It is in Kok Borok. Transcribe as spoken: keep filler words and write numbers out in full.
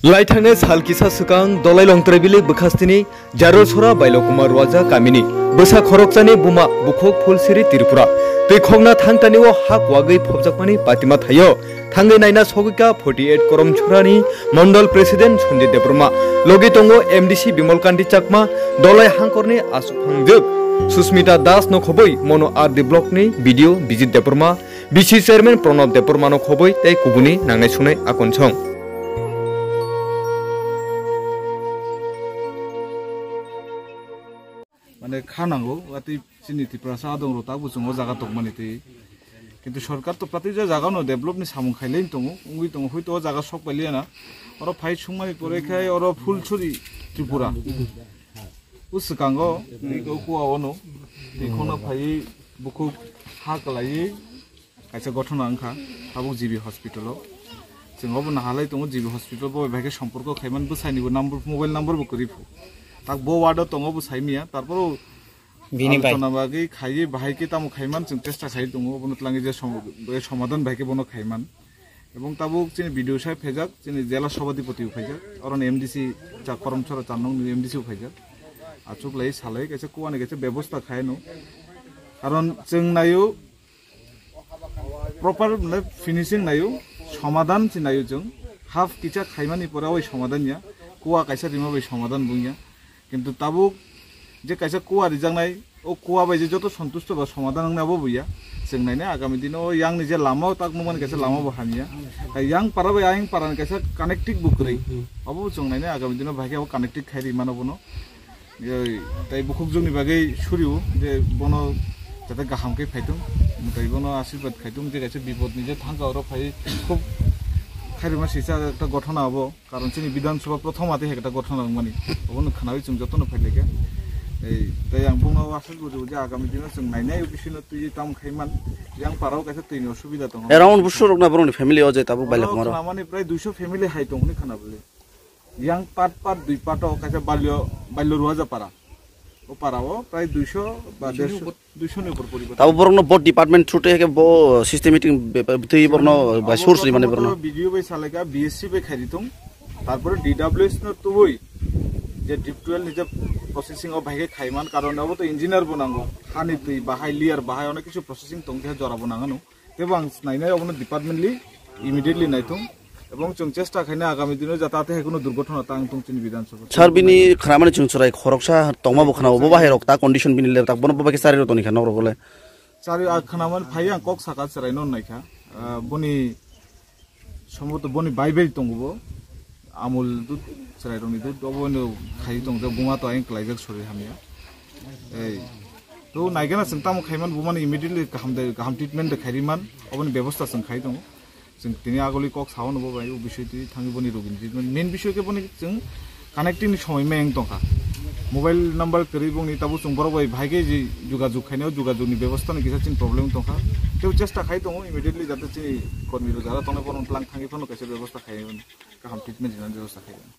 Laithangni sal kisa swkang Dolai Longtrai Bili bwkhastini Jarosora Bailokuma Ruaja kamini bwsa khorokchani buma bukhuk Phulsiri Tripura twi khokna thangtaniwo hak wagwi phobjakmani patima thaio. Thangwi naina sogwika forty eight Koromchurani Mondol President Sanjit Debbarma, logi tongo M D C Bimal Kanti Chakma, Dolai hangkorni aswk phangjwk Susmita Das no khobwi Mono R D Block ni B D O Bijit Debbarma, B C Chairman Pranab Debbarma no khobwi tei kubuni nangnai sunai akonsong. Mane kha nango, watwi chini Tiprasa adongrok tabuk chwng o jaga tongmani twi. Kintu sorkar to pratija jaga no develop ni samung khailai tongo, wngwi tongo, hoito o jaga sok pailiya na. Oro phai sungmani pore khai oro Phulsuri Tripura. O swkango twi o kuwa ono twi khokna phaiwi bukhuk ha kwlaiwi kaisa gothona wngkha tabuk G B hospital o. Chwng obo nahalai tongo G B hospital bo bai khe somporko khaiman bwsaini bo number, mobile number bo kwrwi phu. Tak bo ward o tongo bo saimiya, tarpor o bini bai alochona bagwi khaiwi bahai khe tamo khaiman chwng chesta khai tongo, obono twlangwi je som-, somadan bai khe bono khaiman. Ebong tabuk chini B D O saheb phaijak, chini jela sobadipoti bo phaijak, oroni M D C cha Koromchara char nong ni M D C bo phaijak. Achuk lai salai kaisa kuwani kaisa bebosta khaino. Karon chwng naio proper mane finishing naio, somadan si naio chwng. Half kisa khaimani pore oi somadan ya, kuwa kaisa rima bai somadan bung ya. Kintu tabuk je kaisa kuwa rijaknai, o kuwa bai je joto santusto ba somadan wngna bo buya. Chwng nainai agami dino o yang ni je lama o tak nukmani kaisa lama bo hamya. Tai yang para bai ayang para ni kaisa connecting bo kwrwi. Obo chwng nainai agami dino bahai khe abo connecting khai ri mano bono. Yoi, tai bukhuk jwngni bagwi suriu je bono jate kaham khe phaitung, tai bono asirwad khaitung je kaisa bipod ni je thangka oro phai khub khairima sisa ekta gothona abo. Karon chini Bidhan Sabha prothom ate hekta gothona wngmani. Obono khnawi chwng jotono phailai khe. Ei, tei ang bungno aswk bujo je agami dino chwng nainai o bisino twi tam khaiman. Yang parao kaisa twini osubida tongo. Around busu rokna borokni family o je tabuk bailak maro. Khna mani prai duiso family hai tong hwnwi khna bwle. Yang part part dui part o kaisa balio, balio Ruaja para. O para o prai duiso ba derso. Duiso ni upor poribar. Tabo borokno bo department through tei bo systematic be-, be-, twi borokno bai source rimani borokno. B D O bai salaika, B S C bai khairi tong. Tarpore D W S no tubui je deep twelve ni je processing o bai khe khaiman, karon abo to engineer bo nango. Hani twi bahai, layer bahai, onek kisu processing tong khe jora bo nangano. Tebo ang nainai obono departmently immediately naithung. Ebong chwng chesta khaina agami dino jata ate hai kuno durgothona tang tong chini Bidhan Sabha. Sir, bini khnamani chwng chwrai khoroksa tongma bo khna bo bahai rok ta condition bini le tak bono bo bai khe chari rok toni kha nok rok le. Chari a khnamani phai ang kok saka chwrai non naikha. Ah, boni somboto boni bai bai tongo bo. Amul dud chwrai rokni dud obo no khai tong jak buma to ayang klaijak sori hamya. Ei. To naigana chwng tamo khaiman bumani immediately kaham de, kaham treatment de khairi man. Oboni bebosta chwng khai tongo. Chwng tini agoli kok sao no bo bai, o bisoi twi thangwi boni rogini treatment. Main bisoi khe boni chwng connecting ni somoi meng tongkha. Mobile number kwrwi bongni tabuk chwng borok bai bahai khe je jugajug khainai, o jugajug ni bebosta ni kisa chini problem tongkha. Tei chesta khai tongo immediately jate chini kormi rok jara tongnai borok tlang thangwi phano kaisa bebosta khai kaham treatment rinani bebosta khai.